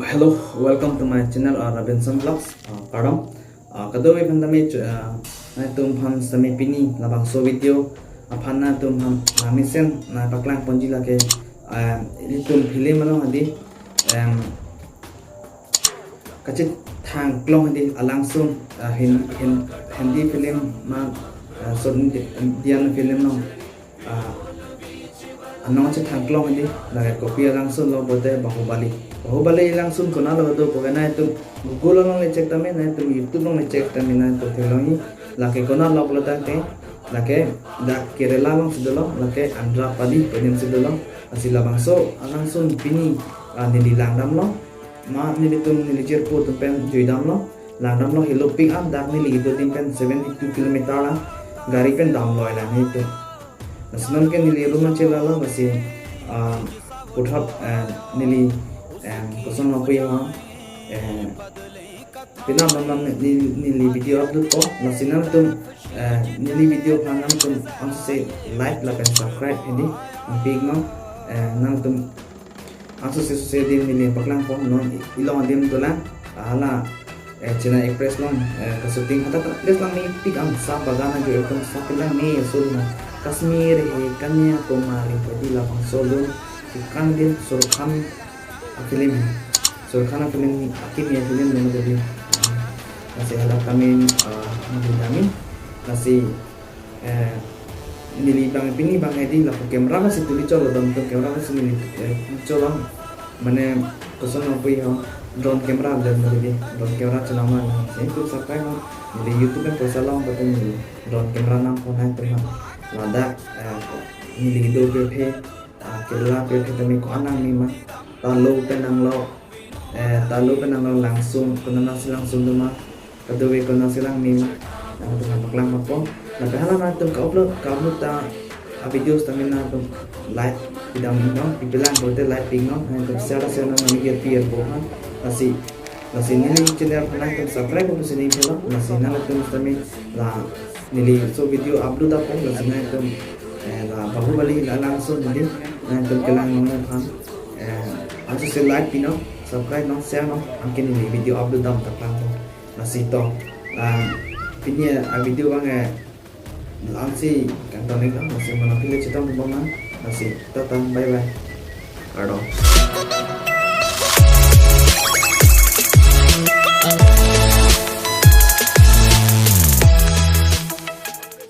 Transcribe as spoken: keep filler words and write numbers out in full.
Hello, welcome to my channel, uh, Robinson Vlogs. Uh, kardom. Uh, kadokave aphan tame, uh, nangtum aphan tame pini labangso video aphan nangtum aphan nangmesen nangpaklang ponji lake, um, ilitum film along hadi, um, kachethang klong hadi alangsun, uh, Hin-, Hin-, Hindi film ma, uh, South Indi-, Indian film along, ah, anong chethang klong hadi, lake kopi alangsun lo pulote Bahubali. Bahubali alangsun konat lo do pu ke nangtum Google along le check tame, nangtum YouTube along le check tame nangtum theklongji. Lake konat lo pulo tangte, lake dak Kerala alongsi dolo, lake Andhra Pradeshsi dolo. Lasi labangso alangsun pini, ah, neli langdamlo. Ma nelitum neli jirpo atum pen juidamlo. Langdamlo, helopik an dak neli kedo adim pen seventy two kilometer lang gari pen damloi lang nelitum. Lasi non ke neli room nangchelalo, lasi, ah, puthot, eh, neli, em, kosonlo pu ya, eh, pinam nam nam neli, neli video upload po, lasi nangtum, eh, neli video aphan nangtum ansi like lapen subscribe hadi nangpi-iknon, eh, nangtum ansi sose adim neli paklang po, non ilong adim dolang, hala, eh, Chennai Express along, eh, ka-shooting hadak ta place langmepik an, sa bagan ajo ekdom sa kelang me asul na, Kashmir he Kanyakumari padi labangso alun, ikan adim Shahrukh Khan a-film he, Shahrukh Khan a-film, akimi a-film dun tadi. Lasi hadak kami, eh, nangdamji, lasi, eh, neli abang pini abang hadi lapu camera masi tuli cholo dam tu camera masi neli, eh, cholo. Mane kosonlo pu ya, drone camera dan tadi, drone camera chelama na. Sehingga subscribe non. Neli YouTube pen poisa long pute neli drone camera nangpo nangtum aphan. Ladak, eh, neli do pirthe, ah, Kerala pirthe tame ko-an nangme ma. Ta lo pen nanglo, eh, ta lo pen nanglo langsun, konatsi langsun do ma, kadokave konatsi langme ma, nangtum nangpaklang ponpo. Lapen hala nangtum ka-upload, ka-upload ta, ah, videos tame nangtum like pidam-iknon, pipelang pulote like pi-iknon, nangtum share ta share non, nangli ke pi-ikpo ha. Lasi, lasi neli channel nangtum subscribe pusi neli channel, lasi nangtum tame la neli laso video upload apot, lasi nangtum, eh, la Bahubali la langsun hadi nangtum kelang nang aphan, eh, ansi se like pinon, subscribe non, share non, anke neli video upload dam ta plangpo. Lasi to, ah, pini a-video abang, eh, la-ansi kangton-iknon, lasi mane pini chetong pon ma, lasi tata, bye bye. Kardom.